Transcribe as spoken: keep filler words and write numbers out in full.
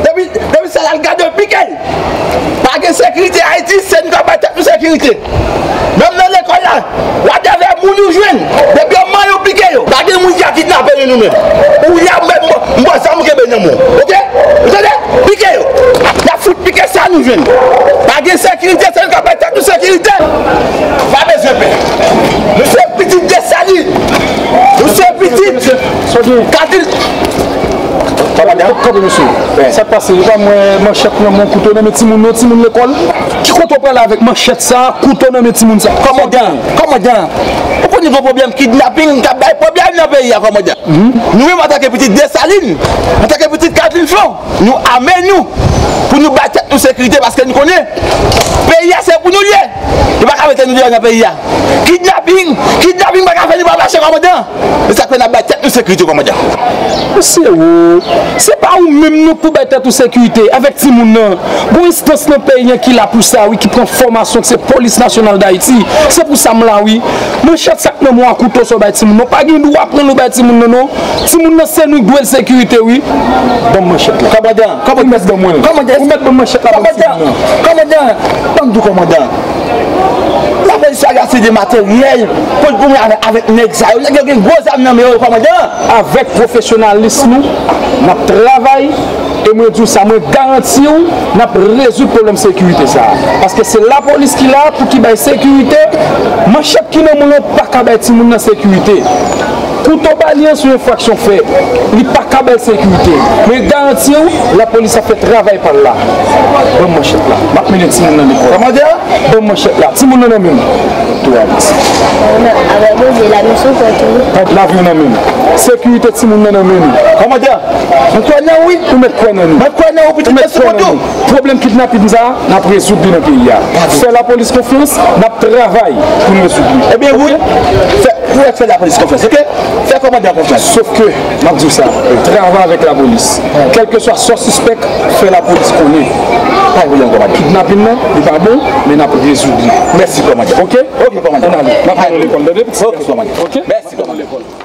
Depi, depi sa la, l gade l pike l. Pa gen sekirite Ayiti, se nou k ap bay tèt nou sekirite. Menm nan lekòl la, w ap avè moun ou jwenn. Depi yon manyen w pike yo. Pa gen moun ki ap kidnape nou, nou menm. Ou la, m, m, m pran zam ou kenbe nan men w. Oke? Ou tande? Pike yo. Y ap fout pike sa nou jwenn. Pa gen sekirite, se nou k ap bay tèt nou sekirite. Pa bezwen pè. Nou se pitit Desalin. Nou se pitit Katil. Kanpe, mesye. Sa k pase? Ou pa m wè manchèt nan men w, kouto nan men timoun yo, timoun lekòl. Ki kote w prale avèk manchèt sa, kouto nan men timoun sa? Kòmandan, kòmandan, ou konn gen pwoblèm kidnaping k ap bay pwoblèm nan peyi a, kòmandan. Nou menm, antanke pitit Desalin, antanke pitit Katil Flo, nou ame nou pou nou bay tèt nou sekirite, paske nou konnen peyi a se pou nou l ye. Yo pa ka mete nou deyò nan peyi a. Kidnaping, kidnaping pa ka fè nou pa mache, kòmandan. E sa k fè n ap bay tèt nou sekirite, kòmandan. Mesye, o, se pa ou menm non k pou bay tèt ou sekirite avèk timoun nan. Gon enstans nan peyi an ki la pou sa, wi, ki pran fòmasyon, ki se Polis Nasyonal d Ayiti. Se pou sa m la, wi. Manchèt sa k nan men w a, kouto sa w bay timoun nan, w pa gen dwa pran l ou bay timoun nan, non. Timoun nan, se nou k dwe l sekirite, wi. Ban m manchèt la. Kòmandan, kòmandan. Ou mèt ban mwen l. Kòmandan, ou mèt ban m manchèt la, ban m timoun nan. Kòmandan, ban m di w, kòmandan. Lapolis la gen ase de materyèl pou l goumen avèk, avèk nèg sa yo. Nèg yo gen gwo zam nan men yo, kòmandan. Avèk pwofesyonalis nou, n ap travay e mwen di w sa, mwen garanti w, n ap rezoud pwoblèm sekirite sa a. Paske se lapolis ki la pou ki bay sekirite. Manchèt ki nan men w pa ka bay timoun nan sekirite. Kouto ba li an se yon enfraksyon fè. Li pa ka bay sekirite. Mwen garanti w, lapolis ap fè travay pa l la. Ban m manchèt la. M ap mennen timoun nan lekòl. Kòmandan? Ban m manchèt la. Timoun nan nan men m. Tou a pase. Avèk Bondye, lavi m sou kont ou. Lavi w nan men m. Sekirite timoun nan nan men nou. Kòmandan, mwen kwè nan ou, wi. Ou mèt kwè nan nou. Mwen kwè nan ou, pitit, mwen sou kont ou. Pwoblèm kidnaping sa a, n ap rezoud li nan peyi a. Fè lapolis konfyans, n ap travay pou n rezoud li. Ebyen, wi. Fè, fè, fè lapolis konfyans, oke? Fè kòmandan konfyans. Sof ke, m ap di w sa, travay avèk lapolis. Kèlkeswa sa w sispèk, fè lapolis konnen. Pa gen pwoblèm, kòmandan. Kidnaping nan, li pa bon, men n ap rezoud li. Mèsi, kòmandan. Oke? Oke, kòmandan. Ann ale. N ap mennen w lekòl, tande, pitit. Oke, kòmandan. Oke? Mèsi, kòmandan.